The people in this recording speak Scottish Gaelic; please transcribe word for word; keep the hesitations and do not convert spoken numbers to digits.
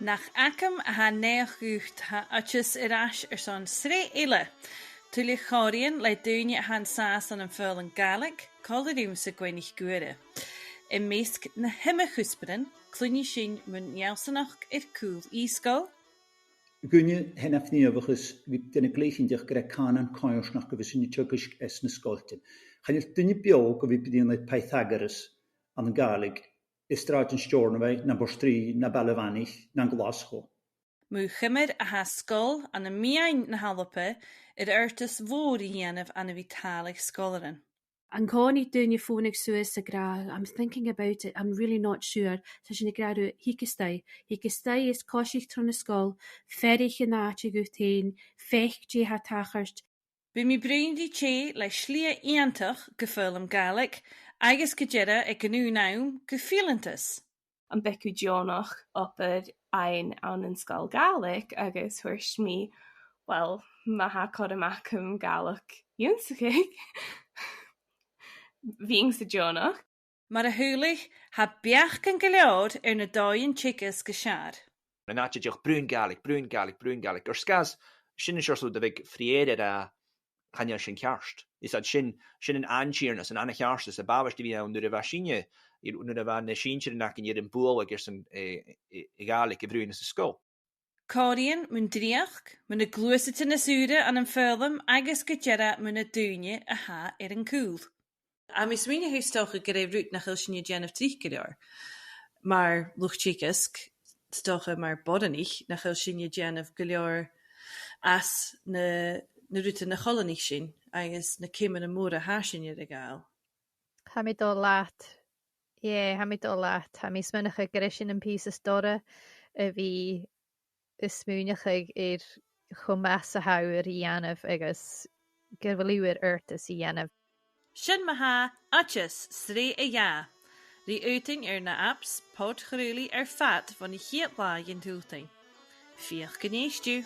Nach agam a tha naidheachd dhut, tha Oideas air ais airson sreath eile. Tuilleadh chòmhraidhean le daoine a tha an sàs ann am foghlam Gàidhlig, còmhla rium-sa, Goidhne NicGuaire. Am measg nan iomadh chuspairean, cluinnidh sinn mun fheallsanachd air cùl e-sgoil, gu h-àraidh, tha e na fhianais a bhith a' dèanamh gleidheadh gur e cànan coimhearsnachd a bhios sinn a' teagasg anns na sgoiltean. Chan eil duine beò gu bhith a' bruidhinn air Pythagoras ann an Gàidhlig, ann an Sràid an Steòrnabhaigh, no am Port Rìgh, no Baile a' Mhanaich, no ann an Glaschu. Mu chiomar a tha sgoil ann am meadhan na h-Alba air adhartas mhòr a dhèanamh ann a bhith a' tàladh sgoilearan. An-còmhnaidh daoine a' fònadh suas ag ràdh, "I'm thinking about it, I'm really not sure." 'S tha sinn ag ràdh riutha, "Thig a-steach, thig a-steach is coisich tron an sgoil, fuirich an àite dhut fhèin, faic dè tha a' tachairt." Bidh mi a' bruidhinn ri tè le slighe iongantach gu foghlam Gàidhlig agus gu dearbh aig an aon àm gu fileantas. Am biodh tu deònach obair fhaighinn ann an sgoil Ghàidhlig? Agus thuirt mi, "Well, ma tha cothrom agam Gàidhlig ionnsachadh, bhithinn-sa deònach." Mar a chuala sibh, tha beachdan gu leòr air na dòighean teagaisg as fheàrr. An àite dìreach bruidhinn Gàidhlig, bruidhinn Gàidhlig, bruidhinn Gàidhlig. Air sgàth 's, sin an seòrsa rud a bhiodh Friair ag ràdh, chan eil sin ceart. Is e sin, sin an ath-inntinn, an ath-cheartas a b' àbhaist a bhith ann nuair a bha sinne, nuair a bha na sinnsirean againn air am bualadh airson, eh, eh, a' Ghàidhlig a bhruidhinn anns an sgoil. Còmhraidhean mun dreuchd, mu na gluasadan as ùire ann am foghlam agus gu dearbh mu na daoine a tha air an cùl. Tha mi a' smaoineachadh 's dòcha gur e rud nach eil sinne a' dèanamh tric gu leòr. Mar luchd-teagaisg, 's dòcha mar boireannaich, nach eil sinne a' dèanamh gu leòr às na, na rudan a choileanaich sinn agus na ceumannan mòra a tha sinne air a ghabhail. Tha mi a' dol leat. Yeah, tha mi a' dol leat. Tha mi a' smaoineachadh gur e sin am pìos as dorra a bhith a' smaoineachadh air cho math 's a tha thu air a dhèanamh agus gu bheil thu air adhartas a dhèanamh. Sin ma-thà, Oideas, sreath a dhà. Ri fhaotainn air na apps pod-chraolaidh air fad bhon a' chiad latha dhen t-Sultain. Feuch gun èist thu.